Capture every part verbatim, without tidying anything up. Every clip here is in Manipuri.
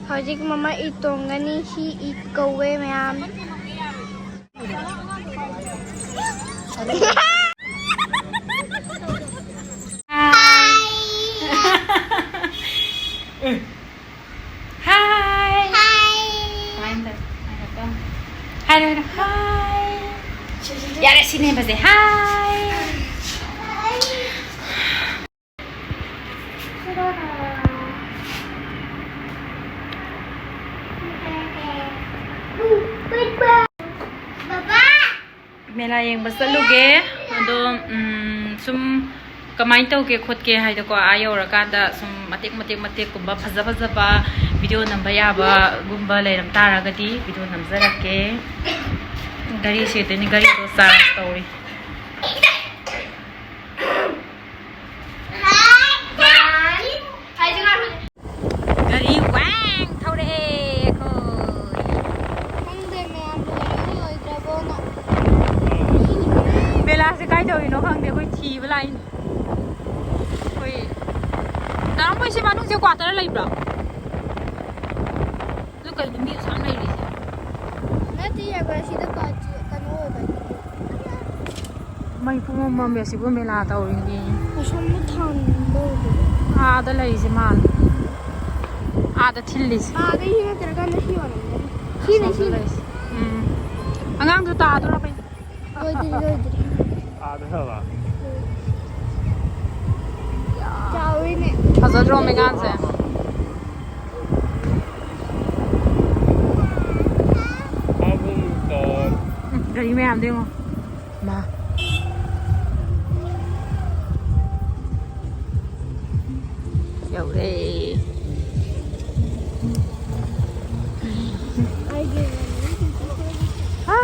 ꯍꯧꯖꯤꯛ ꯃꯃꯥ ꯏꯠ ꯇꯣꯡꯒꯅꯤ꯫ ꯍꯤ ꯏꯠ ꯀꯧꯋꯦ ꯃꯌꯥꯝ꯫ ꯍꯥꯏ꯫ ꯍꯥꯏ꯫ ꯀꯃꯥꯏꯅ ꯇꯧ? ꯍꯥꯏꯔꯣ, ꯍꯥꯏꯔꯣ꯫ ꯍꯥꯏ꯫ ꯌꯥꯔꯦ, ꯁꯤꯅꯦ ꯐꯖꯩ꯫ ꯍꯥꯏ꯫ ꯃꯦꯂꯥ ꯌꯦꯡꯕ ꯆꯠꯂꯨꯒꯦ꯫ ꯑꯗꯣ, ꯎꯝ, ꯁꯨꯝ ꯀꯃꯥꯏꯅ ꯇꯧꯒꯦ ꯈꯣꯠꯀꯦ ꯍꯥꯏꯗꯣꯀꯣ, ꯑꯥ ꯌꯧꯔꯀꯥꯟꯗ ꯁꯨꯝ ꯃꯇꯦꯛ ꯃꯇꯦꯛ ꯃꯇꯦꯛꯀꯨꯝꯕ ꯐꯖ ꯐꯖꯕ ꯚꯤꯗꯤꯑꯣ ꯅꯝꯕ ꯌꯥꯕꯒꯨꯝꯕ ꯂꯩꯔꯝ ꯇꯥꯔꯒꯗꯤ ꯚꯤꯗꯤꯑꯣ ꯅꯝꯖꯔꯛꯀꯦ꯫ ꯒꯥꯔꯤ ꯁꯤꯗꯅꯤ, ꯒꯥꯔꯤꯗꯣ ꯆꯥꯔꯖ ꯇꯧꯔꯤ꯫ ꯒꯥꯔꯤ ꯋꯥꯡ ꯊꯧꯔꯛꯑꯦ ꯑꯩꯈꯣꯏ꯫ ꯈꯪꯗꯦ ꯃꯌꯥꯝ ꯂꯣꯏꯔꯕ ꯂꯣꯏꯗ꯭ꯔꯕꯣꯅ꯫ ꯃꯦꯂꯥꯁꯦ ꯀꯥꯏ ꯇꯧꯔꯤꯅꯣ ꯈꯪꯗꯦ, ꯑꯩꯈꯣꯏ ꯊꯤꯕ ꯂꯥꯛꯏꯅꯦ꯫ ꯑꯩꯈꯣꯏ ꯇꯥꯃꯣ, ꯃꯣꯏꯁꯤ ꯃꯅꯨꯡꯁꯦ ꯀ꯭ꯋꯥꯇꯔ ꯂꯩꯕ꯭ꯔꯣ? ꯑꯗꯨ ꯀꯩꯅꯣ ꯃꯤ ꯑꯁꯨꯛ ꯌꯥꯝ ꯂꯩꯔꯤꯁꯦ? ꯅꯠꯇꯦ, ꯑꯩꯈꯣꯏ ꯑꯁꯤꯗ ꯀꯩꯅꯣ ꯑꯣꯏꯕꯒꯤ꯫ ꯃꯩ ꯄꯨꯡꯃꯝ ꯃꯝꯃꯦ ꯑꯁꯤꯕꯨ ꯃꯦꯂꯥ ꯇꯧꯔꯤꯅꯦ꯫ ꯑꯁꯣꯝꯗ ꯊꯥꯟꯕ ꯑꯣꯏꯗꯣꯏꯅꯤ꯫ ꯑꯥꯗ ꯂꯩꯔꯤꯁꯦ ꯃꯥꯜꯂꯦ꯫ ꯑꯥꯗ ꯊꯤꯜꯂꯤꯁꯦ꯫ ꯑꯥꯗ ꯍꯤ ꯅꯠꯇ꯭ꯔꯒꯅ ꯍꯤ ꯑꯣꯏꯔꯝꯒꯅꯤ꯫ ꯍꯤꯅ ꯑꯁꯣꯝꯗ ꯍꯤ꯫ ꯂꯩꯔꯤꯁꯦ꯫ ꯎꯝ꯫ ꯑꯉꯥꯡꯗꯨ ꯇꯥꯗꯣꯔꯕꯅꯤ꯫ ꯂꯣꯏꯗ꯭ꯔꯤ, ꯂꯣꯏꯗ꯭ꯔꯤ꯫ ꯑꯥꯗ ꯍꯥꯏꯕ? ꯆꯥꯎꯋꯤꯅꯦ꯫ ꯐꯖꯗ꯭ꯔꯣ ꯃꯩꯉꯥꯟꯁꯦ? ꯎꯝ, ꯒꯥꯔꯤ ꯃꯌꯥꯝꯗꯣ ꯌꯦꯡꯉꯣ꯫ ꯃꯥ꯫ ꯌꯧꯔꯦ꯫ ꯍꯥꯏ꯫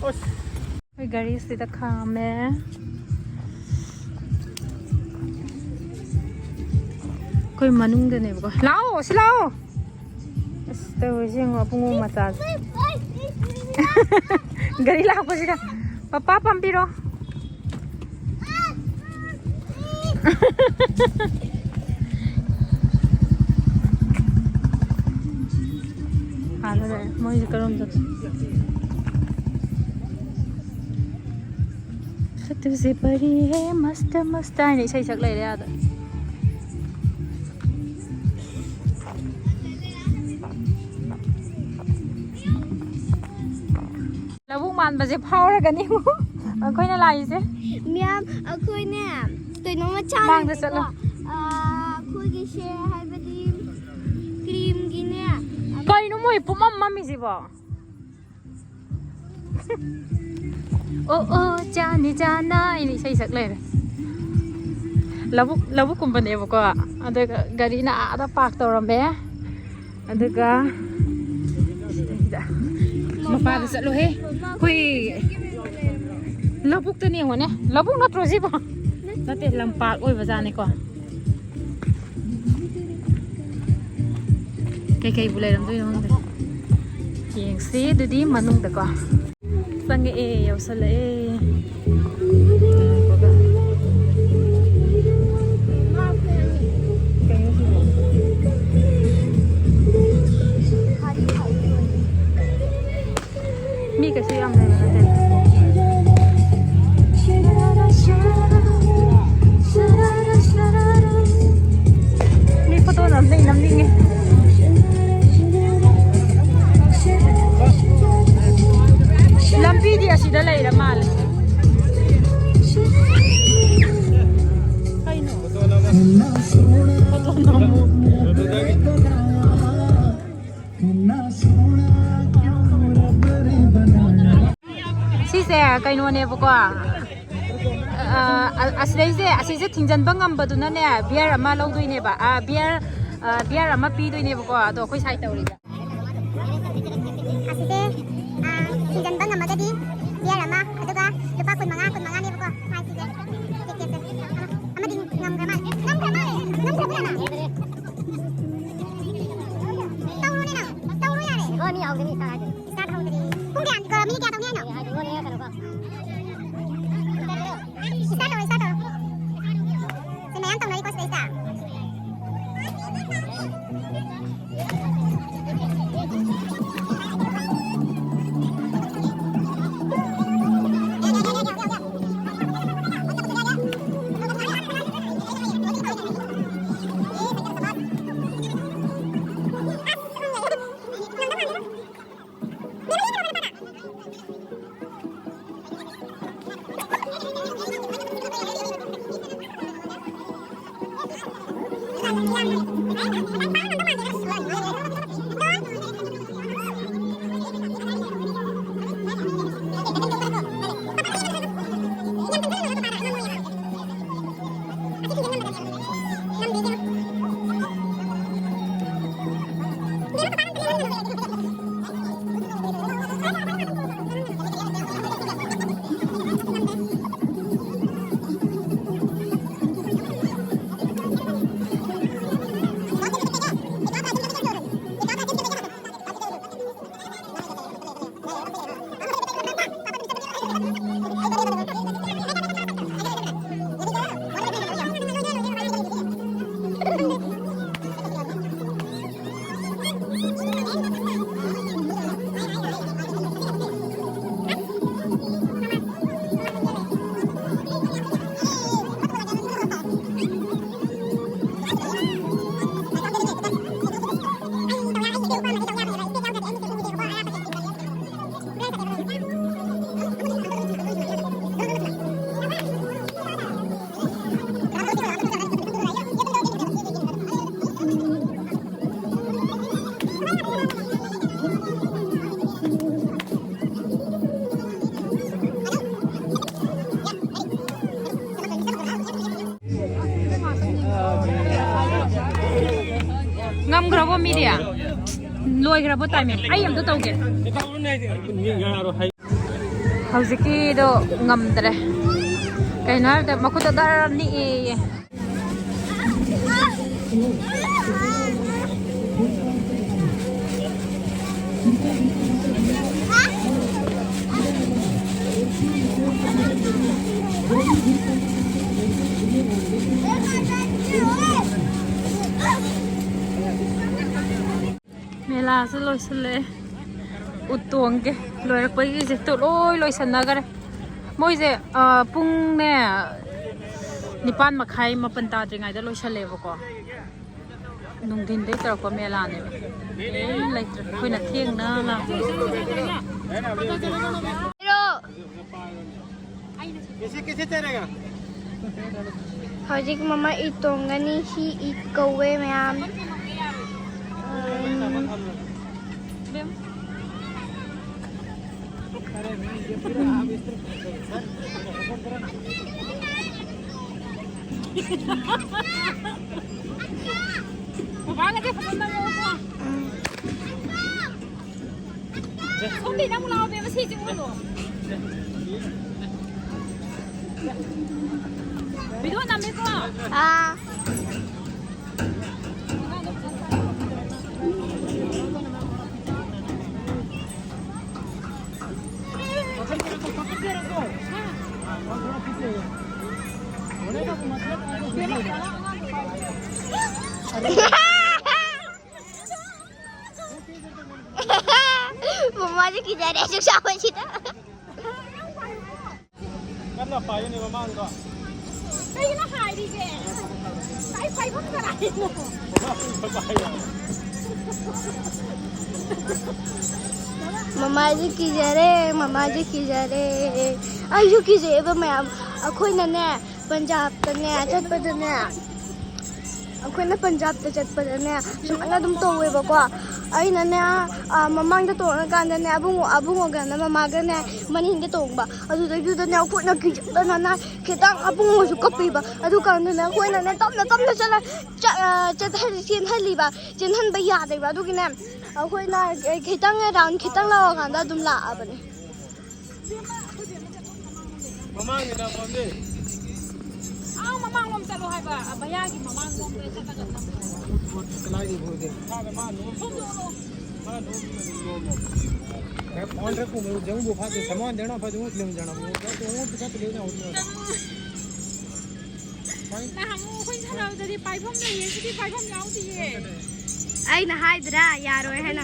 ꯑꯩꯈꯣꯏ ꯒꯥꯔꯤꯁꯤꯗ ꯈꯥꯝꯃꯦ꯫ ꯑꯩꯈꯣꯏ ꯃꯅꯨꯡꯗꯅꯦꯕꯀꯣ꯫ ꯂꯥꯛꯑꯣ, ꯁꯤ ꯂꯥꯛꯑꯣ꯫ ꯑꯁ, ꯇꯧꯔꯤꯁꯦ ꯌꯦꯡꯉꯣ, ꯑꯕꯨꯡꯉꯣ ꯃꯆꯥꯁꯦ꯫ ꯒꯥꯔꯤ ꯂꯥꯛꯄꯁꯤꯗ, "ꯄꯄꯥ ꯄꯥꯝꯕꯤꯔꯣ"꯫ ꯃꯣꯏꯁꯦ ꯀꯔꯣꯝ ꯆꯠ ꯈꯠꯇꯨꯁꯦ ꯄꯔꯤ ꯍꯦ ꯃꯁꯇ ꯃꯁꯇ ꯍꯥꯏꯅ ꯏꯁꯩ ꯁꯛ ꯂꯩꯔꯦ ꯑꯥꯗ꯫ ꯂꯧꯕꯨꯛ ꯃꯥꯟꯕꯁꯦ ꯐꯥꯎꯔꯒꯅꯤ ꯑꯩꯈꯣꯏꯅ ꯂꯥꯛꯏꯁꯦ꯫ ꯃꯌꯥꯝ ꯑꯩꯈꯣꯏꯅꯦ ꯀꯩꯅꯣꯝꯃ ꯃꯥꯡꯗ ꯆꯥꯔꯤꯅꯦꯀꯣ꯫ ꯆꯠꯂꯣ꯫ ꯑꯥ, ꯑꯩꯈꯣꯏꯒꯤꯁꯦ ꯍꯥꯏꯕꯗꯤ ꯀ꯭ꯔꯤꯝꯒꯤꯅꯦ꯫ ꯀꯩꯅꯣ ꯃꯣꯏ ꯄꯨꯝꯃꯝ ꯃꯝꯃꯤꯁꯤꯕꯣ? ꯑꯣ ꯑꯣ ꯆꯥꯅꯤ ꯆꯥꯅ ꯑꯩꯅ ꯏꯁꯩ ꯁꯛ ꯂꯩꯔꯦ꯫ ꯂꯧꯕꯨꯛ ꯂꯧꯕꯨꯛꯀꯨꯝꯕꯅꯦꯕꯀꯣ꯫ ꯑꯗꯨꯒ ꯒꯥꯔꯤꯅ ꯑꯥꯗ ꯄꯥꯔꯛ ꯇꯧꯔꯝꯃꯦ꯫ ꯑꯗꯨꯒ ꯁꯤꯗꯩꯁꯤꯗ ꯃꯄꯥꯗ ꯆꯠꯂꯨꯍꯦ꯫ ꯑꯩꯈꯣꯏ ꯂꯧꯕꯨꯛꯇꯅꯦ ꯌꯦꯡꯉꯣꯅꯦ꯫ ꯂꯧꯕꯨꯛ ꯅꯠꯇ꯭ꯔꯣ ꯁꯤꯕꯣ? ꯅꯠꯇꯦ, ꯂꯝꯄꯥꯛ ꯑꯣꯏꯕꯖꯥꯠꯅꯤꯀꯣ꯫ ꯀꯩꯀꯩꯕꯨ ꯂꯩꯔꯝꯗꯣꯏꯅꯣ ꯈꯪꯗꯦ꯫ ꯌꯦꯡꯁꯤ ꯑꯗꯨꯗꯤ ꯃꯅꯨꯡꯗꯀꯣ꯫ ꯆꯪꯉꯛꯑꯦ, ꯌꯧꯁꯜꯂꯛꯑꯦ꯫ ꯃꯤ ꯀꯩꯁꯨ ꯌꯥꯝ ꯂꯩꯕ ꯅꯠꯇꯦ꯫ ꯃꯤ ꯐꯣꯇꯣ ꯅꯝꯅꯩ, ꯅꯝꯅꯤꯡꯉꯦ꯫ ꯂꯝꯕꯤꯗꯤ ꯑꯁꯤꯗ ꯂꯩꯔ ꯃꯥꯜꯂꯦ꯫ ꯀꯩꯅꯣ? ꯐꯣꯇꯣ ꯅꯝꯃꯨ꯫ ꯁꯤꯁꯦ ꯀꯩꯅꯣꯅꯦꯕꯀꯣ꯫ ꯑ, ꯑ, ꯑꯁꯤꯗꯩꯁꯦ, ꯑꯁꯤꯁꯦ ꯊꯤꯡꯖꯤꯟꯕ ꯉꯝꯕꯗꯨꯅꯅꯦ, ꯕꯤꯌꯔ ꯑꯃ ꯂꯧꯗꯣꯏꯅꯦꯕ꯫ ꯑ, ꯕꯤꯌꯔ, ꯑ, ꯕꯤꯌꯔ ꯑꯃ ꯄꯤꯗꯣꯏꯅꯦꯕꯀꯣ꯫ ꯑꯗꯣ ꯑꯩꯈꯣꯏ ꯁꯥꯏ ꯇꯧꯔꯤꯕ꯫ ꯑꯁꯤꯁꯦ, ꯑ, ꯊꯤꯡꯖꯤꯟꯕ ꯉꯝꯃꯒꯗꯤ ꯕꯤꯌꯔ ꯑꯃ, ꯑꯗꯨꯒ ꯂꯨꯄꯥ ꯀꯨꯟꯃꯉꯥ, ꯀꯨꯟꯃꯉꯥꯅꯦꯕꯀꯣ ꯄ꯭ꯔꯥꯏꯁꯁꯦ꯫ ꯇꯤꯀꯦꯠꯁꯦ꯫ ꯑꯃ-, ꯑꯃꯗꯤ ꯉꯝꯈ꯭ꯔ ꯃꯥꯜꯂꯦ꯫ ꯉꯝꯈ꯭ꯔ ꯃꯥꯜꯂꯦ꯫ ꯉꯝꯈ꯭ꯔꯕ ꯅꯪ? ꯇꯧꯔꯣꯅꯦ ꯅꯪ꯫ ꯇꯧꯔꯣ ꯌꯥꯔꯦ꯫ ꯍꯣꯏ, ꯃꯤ ꯌꯥꯎꯗꯦ, ꯃꯤ ꯏꯁꯇꯥꯔꯠ ꯍꯥꯏꯗꯦ꯫ ꯏꯁꯇꯥꯔꯠ ꯍꯧꯗ꯭ꯔꯤ꯫ ꯄꯨꯡ ꯀꯌꯥ? ꯀꯣ, ꯃꯤꯅꯤꯠ ꯀꯌꯥ ꯇꯧꯅꯤ ꯍꯥꯏꯅꯣ? ꯍꯥꯏꯗꯤ ꯍꯣꯔꯦꯟ ꯀꯩꯅꯣꯀꯣ꯫ ꯏꯁꯇꯥꯔꯠ ꯇꯧꯔꯣ, ꯏꯁꯇꯥꯔꯠ ꯇꯧꯔꯣ꯫ ꯁꯤ ꯃꯌꯥꯝ ꯇꯧꯅꯔꯤꯀꯣ ꯁꯤꯗꯩꯁꯤꯗ꯫ ꯉꯝꯈ꯭ꯔꯕꯣ ꯃꯤꯗꯤ? ꯂꯣꯏꯈ꯭ꯔꯕꯣ ꯇꯥꯏꯃꯤꯡ? ꯑꯩ ꯑꯝꯇ ꯇꯧꯒꯦ꯫ ꯍꯧꯖꯤꯛꯀꯤꯗꯣ ꯉꯝꯗ꯭ꯔꯦ꯫ ꯀꯩꯅꯣ ꯍꯥꯏꯕꯗ ꯃꯈꯨꯠꯇ ꯗꯔ ꯅꯤꯛꯑꯦꯌꯦ꯫ ꯃꯦꯂꯥꯁꯨ ꯂꯣꯏꯁꯤꯜꯂꯛꯑꯦ꯫ ꯎ ꯇꯣꯡꯒꯦ꯫ ꯂꯣꯏꯔꯛꯄꯒꯤꯁꯦ ꯇꯨ ꯂꯣꯏ ꯂꯣꯏꯁꯟꯅꯈꯔꯦ꯫ ꯃꯣꯏꯁꯦ, ꯑ, ꯄꯨꯡꯅꯦ ꯅꯤꯄꯥꯟ ꯃꯈꯥꯏ, ꯃꯥꯄꯟ ꯇꯥꯗ꯭ꯔꯤꯉꯩꯗ ꯂꯣꯏꯁꯜꯂꯦꯕꯀꯣ꯫ ꯅꯨꯡꯊꯤꯟꯗꯩ ꯇꯧꯔꯛꯄ ꯃꯦꯂꯥꯅꯦꯕ꯫ ꯀꯔꯤꯝ ꯂꯩꯇ꯭ꯔꯦ꯫ ꯑꯩꯈꯣꯏꯅ ꯊꯦꯡꯅ ꯂꯥꯛꯄ꯫ कैसे कैसे चलेगा? ꯍꯧꯖꯤꯛ ꯃꯃꯥ ꯏꯠ ꯇꯣꯡꯒꯅꯤ꯫ ꯁꯤ ꯏꯠ ꯀꯧꯋꯦ ꯃꯌꯥꯝ꯫ ꯎꯝ꯫ ꯁꯣꯝꯗꯩ ꯅꯪ ꯂꯥꯛꯑꯣ, ꯕꯦꯝꯃ, ꯁꯤꯁꯦ ꯎꯠꯂꯣ꯫ ꯚꯤꯗꯤꯑꯣ ꯅꯝꯃꯤꯀꯣ꯫ ꯑꯥ꯫ ꯃꯃꯥꯁꯦ ꯀꯤꯖꯔꯦ ꯑꯁꯨꯛ ꯆꯥꯎꯕꯁꯤꯗ꯫ ꯀꯟꯅ ꯄꯥꯏꯌꯨꯅꯦ ꯃꯃꯥꯡꯗꯣ꯫ ꯀꯩꯒꯤꯅꯣ ꯍꯥꯏꯔꯤꯁꯦ? ꯑꯩ ꯄꯥꯏꯐꯝ ꯀꯗꯥꯏꯗꯅꯣ? ꯃꯃꯥꯁꯦ ꯀꯤꯖꯔꯦ, ꯃꯃꯥꯁꯦ ꯀꯤꯖꯔꯦ꯫ ꯑꯩꯁꯨ ꯀꯤꯖꯩꯑꯕ ꯃꯌꯥꯝ꯫ ꯑꯩꯈꯣꯏꯅꯅꯦ, ꯄꯟꯖꯥꯕꯇꯅꯦ ꯆꯠꯄꯗꯅꯦ, ꯑꯩꯈꯣꯏꯅ ꯄꯟꯖꯥꯕꯇ ꯆꯠꯄꯗꯅꯦ ꯁꯨꯃꯥꯏꯅ ꯑꯗꯨꯝ ꯇꯧꯋꯦꯕꯀꯣ꯫ ꯑꯩꯅꯅꯦ, ꯑ, ꯃꯃꯥꯡꯗ ꯇꯣꯡꯉꯀꯥꯟꯗꯅꯦ ꯑꯕꯨꯡꯉꯣ, ꯑꯕꯨꯡꯉꯣꯒꯅꯦ ꯃꯃꯥꯒꯅꯦ ꯃꯅꯤꯡꯗ ꯇꯣꯡꯕ꯫ ꯑꯗꯨꯗꯩꯗꯨꯗꯅꯦ ꯑꯩꯈꯣꯏꯅ ꯀꯤꯖꯗꯅꯅꯦ ꯈꯤꯇꯪ ꯑꯕꯨꯡꯉꯣꯁꯨ ꯀꯞꯄꯤꯕ꯫ ꯑꯗꯨꯀꯥꯟꯗꯅꯦ ꯑꯩꯈꯣꯏꯅꯅꯦ ꯇꯞꯅ ꯇꯞꯅ ꯆꯠꯂ-, ꯆ-, ꯑ, ꯆꯠꯍꯜ-, ꯆꯦꯟꯍꯜꯂꯤꯕ꯫ ꯆꯦꯟꯍꯟꯕ ꯌꯥꯗꯦꯕ꯫ ꯑꯗꯨꯒꯤꯅꯦ ꯑꯩꯈꯣꯏꯅ ꯈꯤꯇꯪ ꯔꯥꯎꯟ ꯈꯤꯇꯪ ꯂꯧꯔꯀꯥꯟꯗ ꯑꯗꯨꯝ ꯂꯥꯛꯑꯕꯅꯦ꯫ ꯃꯃꯥꯡꯒꯤꯗ ꯐꯝꯗꯦ꯫ ꯑꯥ, ꯃꯃꯥꯡꯂꯣꯝ ꯆꯠꯂꯣ ꯍꯥꯏꯕ, ꯃꯌꯥꯒꯤ ꯃꯃꯥꯡꯂꯣꯝꯗ ꯆꯠꯂꯒ ꯐꯝꯃꯣ꯫ ꯀꯗꯥꯏꯗꯩ ꯐꯝꯗꯦ? ꯁꯣꯝꯗ ꯑꯣꯜꯂꯣ꯫ ꯐꯣꯟ ꯔꯈꯣ, ꯃꯨꯖꯦ ꯖꯃꯨ ꯕꯨꯐꯥ ꯁꯦ ꯁꯥꯃꯥꯟ ꯗꯦꯅꯥ ꯊꯥ, ꯖꯃꯨ ꯐꯤꯂꯝ ꯖꯥꯅꯥ ꯊꯥ, ꯃꯨꯖꯦ ꯇꯣ ꯎꯟ ꯀ ꯂꯦꯅꯥ ꯍꯣ꯫ ꯅꯍꯥꯟꯃꯨꯛ ꯑꯩꯈꯣꯏ ꯁꯥꯟꯅꯕꯗꯗꯤ ꯄꯥꯏꯐꯝ ꯂꯩꯌꯦ, ꯁꯤꯗꯤ ꯄꯥꯏꯐꯝ ꯌꯥꯎꯗꯤꯌꯦ꯫ ꯑꯩꯅ ꯍꯥꯏꯗ꯭ꯔꯥ, ꯌꯥꯔꯣꯏ ꯍꯥꯏꯅ꯫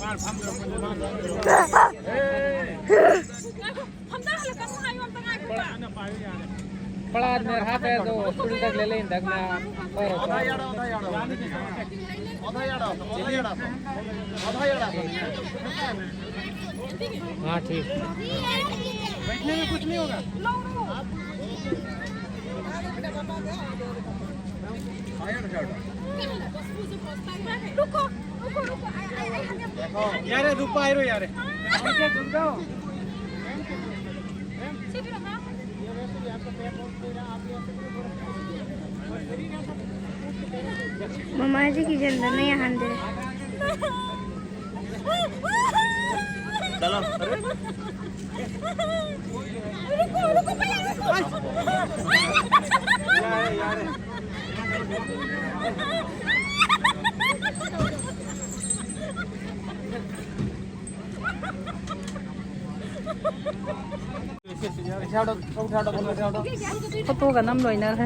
ꯐꯝꯊꯍꯜꯂꯛꯀꯅꯨ ꯍꯥꯏꯌꯣ ꯑꯝꯇ ꯉꯥꯏꯈꯣꯕ꯫ ꯄꯂꯥꯟ ꯃꯦꯔ ꯍꯥꯠ ꯍꯦ ꯇꯣ ꯎꯜꯇꯥ ꯂꯦ ꯂꯦ ꯏꯟꯗꯛꯅ꯫ हाँ, ठीक। बैठने में कुछ नहीं होगा। रुको, रुको, रुको। यारे, रूपा आयरो यारे। ꯃꯃꯥꯁꯤꯒꯤ ꯖꯟꯗꯅ ꯌꯥꯍꯟꯗ꯭ꯔꯦ꯫ ꯆꯠꯂꯣ꯫ ꯐꯣꯇꯣꯒ ꯅꯝ ꯂꯣꯏꯅꯈ꯭ꯔꯦ꯫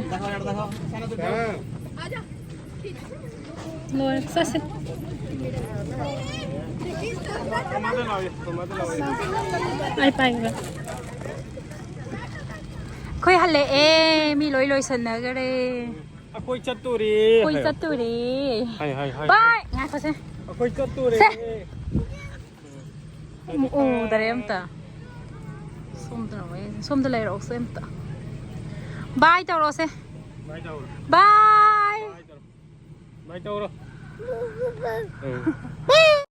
ꯂꯣꯏꯔꯦ, ꯆꯠꯁꯤ꯫ ꯑꯩ ꯄꯥꯏꯒꯦ꯫ ꯑꯩꯈꯣꯏ ꯍꯜꯂꯛꯑꯦ, ꯃꯤ ꯂꯣꯏ ꯂꯣꯏꯁꯟꯅꯈ꯭ꯔꯦ꯫ ꯑꯩꯈꯣꯏ ꯆꯠꯇꯣꯔꯦ꯫ ꯑꯩꯈꯣꯏ ꯆꯠꯇꯣꯔꯦ꯫ ꯍꯥꯏ, ꯍꯥꯏ, ꯍꯥꯏ꯫ ꯕꯥꯏ, ꯉꯥꯏꯈꯣꯁꯦ꯫ ꯑꯩꯈꯣꯏ ꯆꯠꯇꯣꯔꯦ꯫ ꯁꯦ꯫ ꯎꯗꯔꯦ ꯑꯝꯇ꯫ ꯁꯣꯝꯗ ꯂꯩꯔꯛꯑꯣꯁꯦ ꯑꯝꯇ꯫ ꯕꯥꯏ ꯇꯧꯔꯛꯑꯣꯁꯦ꯫ ꯕꯥꯏ ꯇꯧꯔꯣ꯫ ꯕꯥꯏ꯫ ꯕꯥꯏ ꯇꯧꯔꯣ꯫ ꯕꯥꯏ ꯇꯧꯔꯣ꯫ ꯎꯝ꯫